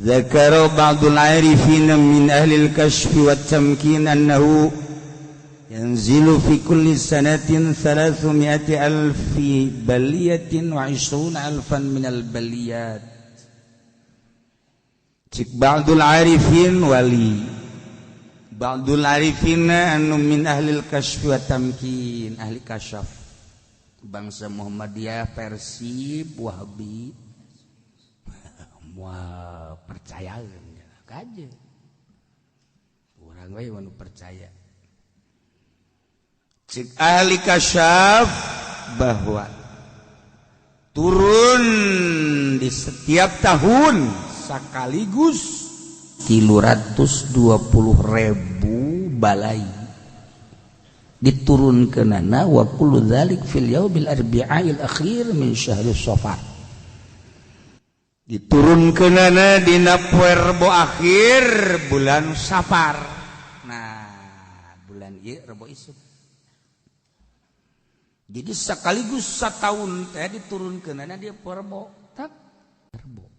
ذكر بعض العارفين من أهل الكشف والتمكين أنه ينزل في كل سنة 300,000 بلية و20,000 من البليات. Cik ba'dul arifin wali ba'dul arifin anu min ahli al-kashf wa tamkin, ahli kasyaf bangsa Muhammadiyah versi Wahabi. Wah, percaya kaje urang we nu percaya. Cik ahli kasyaf bahwa turun di setiap tahun sekaligus 320,000 balai diturunkeunana wa kullu dzalik fil yaumil arbi'il akhir min syahri Safar. Diturunkeunana dina poe Rebo akhir bulan Safar. Nah, bulan ieu Rebo isuk. Jadi sekaligus setahun teh diturunkeunana dia poe Rebo, tak Rebo.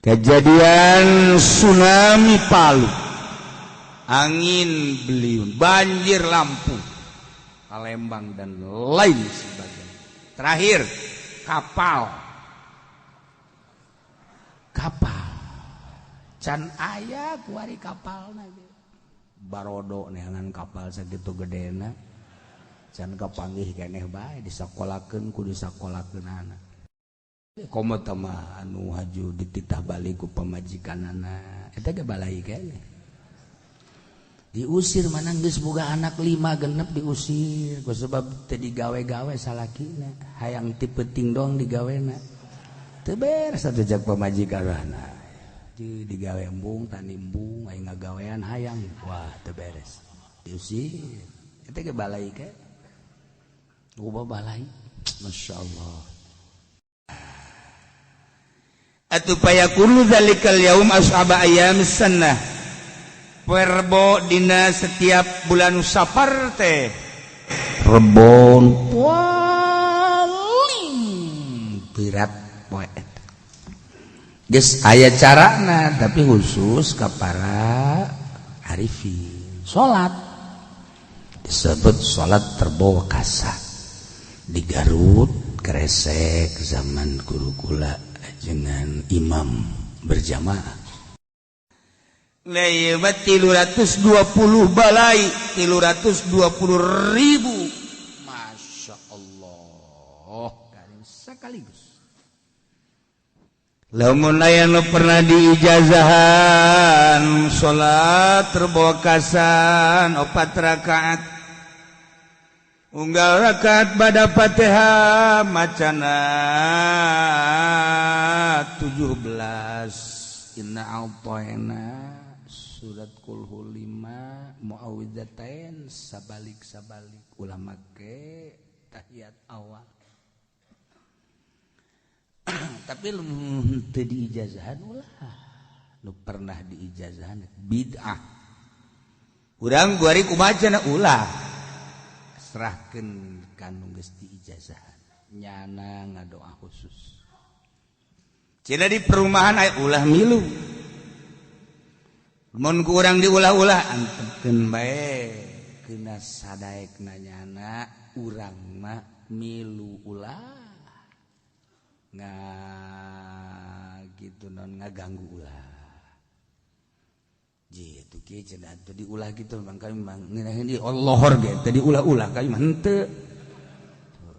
Kejadian tsunami Palu, angin beliung, banjir Lampung, Palembang dan lain sebagainya. Terakhir kapal can aya kuari kapalna barodo neangan kapal sakitu gedena can kapanggih keneh bae disakolakeun ku disakolakeunana komo teh mah anu haju dititah balik ku pamajikanana eta ge balai keneh diusir mana geus boga anak 5 genep diusir ku sebab teu digawe-gawe salakina hayang ti peuting doang digawena teu beres atuh jak pamajikanana di digawe embung tani embung aing ngagawean hayang wah teu beres diusir eta ge balai ke loba balai masyaallah. Atuh payakunu dzalikal yaum ashaba ayyamis sanah. Rebo dina setiap bulan Safar teh rebon paling berat poe eta. Geus aya carana tapi khusus ka para arifin. Salat disebut salat terbawa kasa. Di Garut Kresek zaman guru kula dengan imam berjamaah. Lewat 320 balai 320,000 Masya Allah sekaligus. Lamun aya nu pernah diijazahan salat terbawa kasan 4 rakaat unggal rakaat pada Fatihah macana 17 inna a'tayna surat kulhu 5 muawwidzatain sabalik-sabalik ulah make tahiyat awal. Tapi lu teu diijazahan ulah lu pernah diijazahan bid'ah urang guari kumaha cenah ulah serahkeun ka nu geus diijazahan nyana ngadoa khusus cenah di perumahan aya ulah milu. Mun ku urang diulah-ulah antepkeun bae keuna sadaekna nyana urang mah milu ulah nga gitu non ngaganggu ulah. Ji itu kieu cenah teu diulah kitu bang kami mah ngeunaheun ieu Allahor ge teu diulah-ulah kami mah henteu.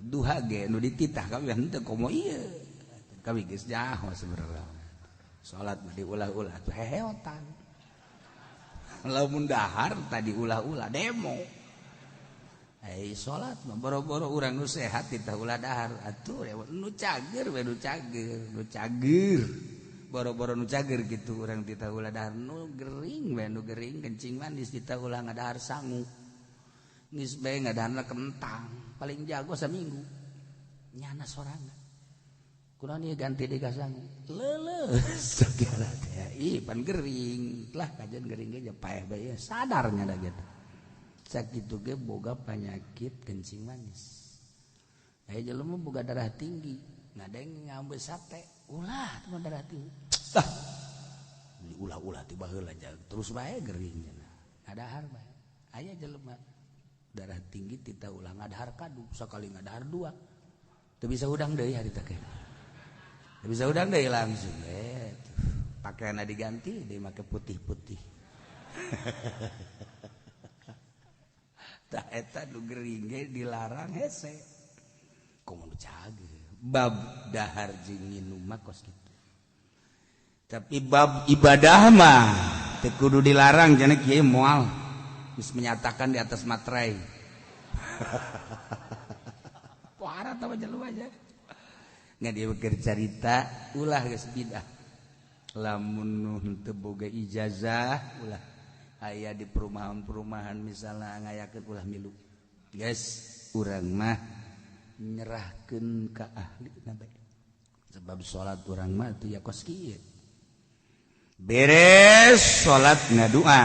Duha ge nu dititah kami henteu komo ieu. Kami geus nyaho sebenarnya. Salat mah diulah-ulah tuh heheotan. Lamun dahar tadi ulah-ulah demo. Salat mah boro-boro urang nu sehat ditah ulah dahar atuh nu cager we nu cager, nu cager. Boro-boro nu cager kitu urang ditah ulah dahar nu gering we nu gering kencing manis ditah ulah ngadahar sangu. Geus bae ngadaharna kentang, paling jago saminggu. Nyana sorangan. Kunaon ieu ganti deui ka sangu? Leuleus segala teh. Ih, pan gering. Lah kajian gering ge paeh bae sadarnya da gitu. Sakitu ge boga penyakit kencing manis. Aya jelema boga darah tinggi, ngadeng ngambil sate, ulah teh darah tinggi. Tah. Ulah-ulah tiba heula terus bae gering cenah. Ngadahar bae. Aya jelema darah tinggi tita ulah ngadahar kadu, sakali ngadahar dua. Teu bisa hudang deui harita teh. Teu bisa hudang deui langsung pakaianna diganti deui make putih-putih. Tah eta nu gering ge dilarang hese. Komo nu cager. Bab dahar jeung nginum mah kos kitu. Tapi bab ibadah mah teu kudu dilarang cenah kiai moal. Geus menyatakan di atas materai. Pohara tah jelema aja. Nggak dia beker carita ulah geus bidah. Lamun teu boga ijazah ulah aya di perumahan-perumahan misalnya ngayakeun ulah milu. Geus urang mah nyerahkeun ka ahli bae. Sebab salat urang mah teu ya kos kieu. Beres salat ngadua.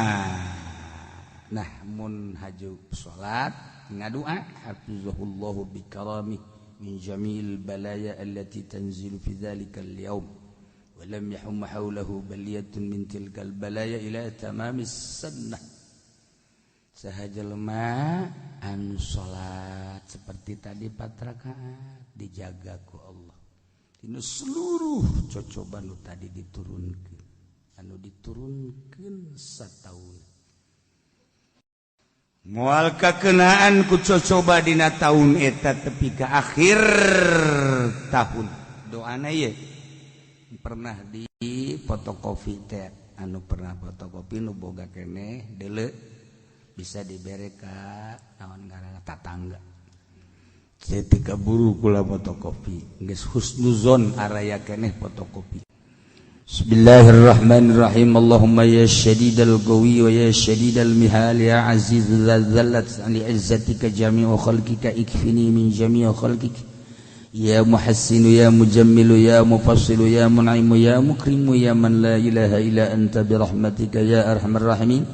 Nah mun haju salat ngadua hafizahullahu bikaramih min jamil balaya allati tanzilu fi dhalika al-yawm wa lam yahum hawlahu baliyatun min tilka al-balaya ila tamamis sunnah. Saha jelema anu salat seperti tadi 4 rakaat dijaga ku Allah. Dina seluruh cocoba nu tadi diturunkeun, anu diturunkeun sataun. Moal kakenaan ku cocoba dina taun eta tepi ka akhir tahun. Doana ieu pernah di fotokopi teh, anu pernah fotokopi nu boga keneh deuleu bisa dibere ka naon ngaranna tatangga. Ketika buru kula fotokopi geus husnuzon araya keneh fotokopi. Bismillahirrahmanirrahim. Allahumma ya syadidal qawi wa ya syadidal mihal ya aziz dzallat li izzatika jami'u khalqika ikfini min jami'i khalqik ya muhassin ya mujammilu ya mufassilu ya mun'imu ya mukrimu ya man la ilaha illa anta bi rahmatika ya arhamar rahimin.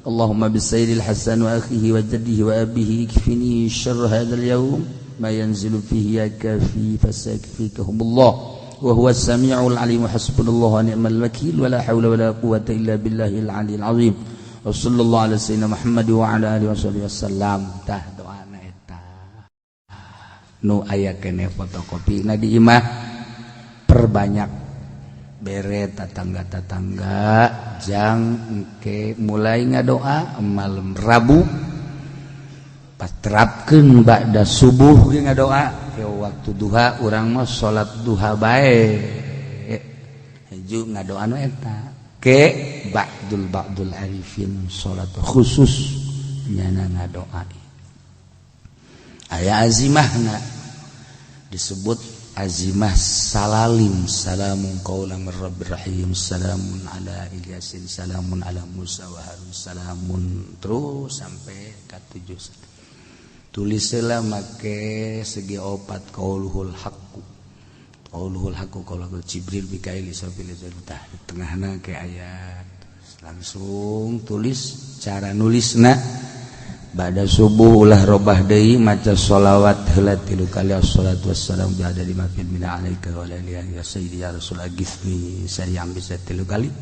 Allahumma bisayyidil hasan wa akhihi wa jaddihi wa abihi ikfini syarra hadzal yaum ma yanzilu fihi ya kafi fasakfikahumullah wa huwa as-sami'ul 'alim. Hasbunallahu wa ni'mal wakil wa la haula wa la quwwata illa billahil 'aliyil 'azim. Wa sallallahu ala sayyidina Muhammad wa ala alihi washabihi wasallam. Tah doana eta nu aya keneh fotokopi na di imah perbanyak bere tatangga-tatangga jang engke mulai ngadoa malam Rabu paterapkeun ba'da subuh ge ngadoa. Ke waktu duha urang mah salat duha bae haju ngadoa nu eta ke ba'dul arifin salat khusus nyana ngadoa aya azimahna disebut azimah salalim salamun qaulan mir rabbir rahim salamun ala Ilyasin salamun ala Musa wa Harun salamun terus sampai ka 7. Tulislah make segi opat qauluhul haqqu qauluhul haqqu qaulul Jibril Mikail Israfil tah di tengahna ke ayat langsung tulis cara nulisna ba'da subuh ulah robah deui maca sholawat heula 3 kali assalatu wassalamu bi adadi ma fil mina alaika wa ala alihi ya sayyidi ya rasul aghithni sari'an bisa 3 kali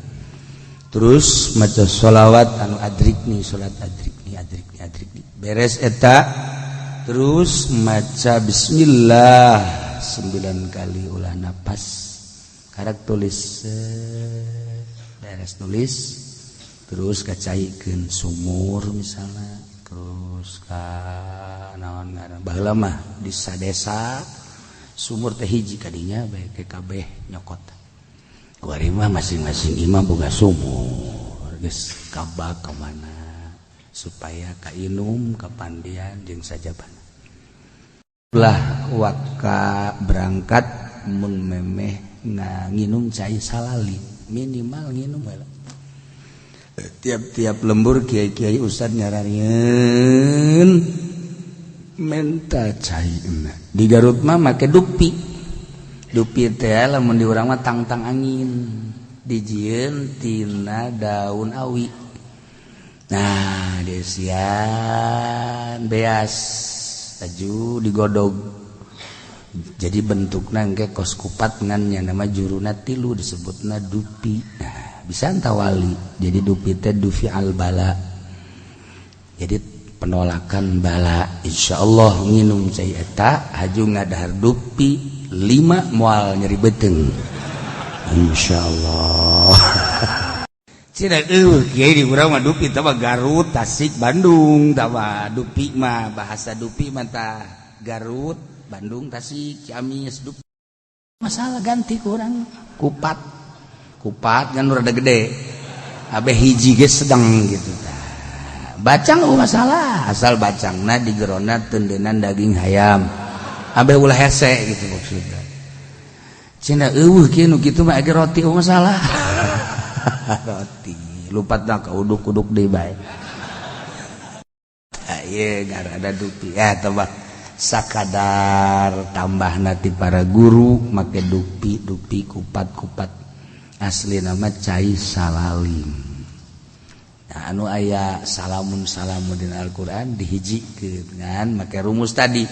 terus maca sholawat anu adrikni salat adrikni adrikni adrikni beres eta terus maca bismillah 9 kali ulah napas karak tulis beres tulis terus kacaikeun sumur misalnya terus ka naon ngaran baheula mah di sadesa sumur teh hiji kadinya bae ke kabeh nyokot kuari mah masing-masing imah boga sumur geus kabak ka mana supaya kainum kapandian jeung sajabana lah waka berangkat mun memeh nginum cai salali minimal nginum heula tiap-tiap lembur kiai-kiai ustad nyararieun menta cai di Garut mah make dupi. Dupi teh lamun di urang mah tangtang angin dijieun tina daun awi. Nah, desian beas aju digodog. Jadi bentukna engke kos kupat ngan nya nama juruna tilu disebutna dupi. Nah, bisa tawali. Jadi dupi teh dufi al bala. Jadi penolakan bala. Insyaallah nginum cai eta haju ngadahar dupi 5 moal nyeri beuteung. Insyaallah. Cina kiai di urang mah dupi teh mah Garut, Tasik, Bandung tah mah dupi mah bahasa dupi mah tah Garut, Bandung, Tasik, Ciamis, dupi. Masalah ganti kurang kupat. Kupat kan rada gede. Abe hiji ge sedang gitu tah. Bacang eueuh masalah, asal bacangna di gerona tendenan daging hayam. Abe ulah hese gitu maksudna. Cina eueuh kieu nu kitu mah age roti eueuh masalah. Roti lupatna ka uduk-uduk deui bae. Ieu ngarana dupi ya tambah sakadar tambahna ti para guru make dupi dupi kupat kupat asli nama cai salalim. Nah, anu aya salamun salamun dina Al-Qur'an dihijikeun ngan make rumus tadi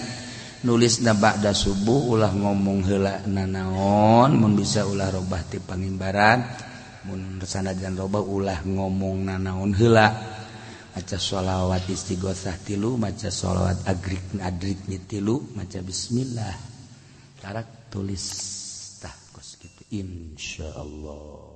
nulis na ba'da subuh ulah ngomong heula nanaon mun bisa ulah robah ti pangimbaran mun sanajan robah ulah ngomong nanaon heula maca sholawat istighosah tilu maca sholawat agrik adrikni tilu maca bismillah tarak tulis tah kos kitu insyaallah.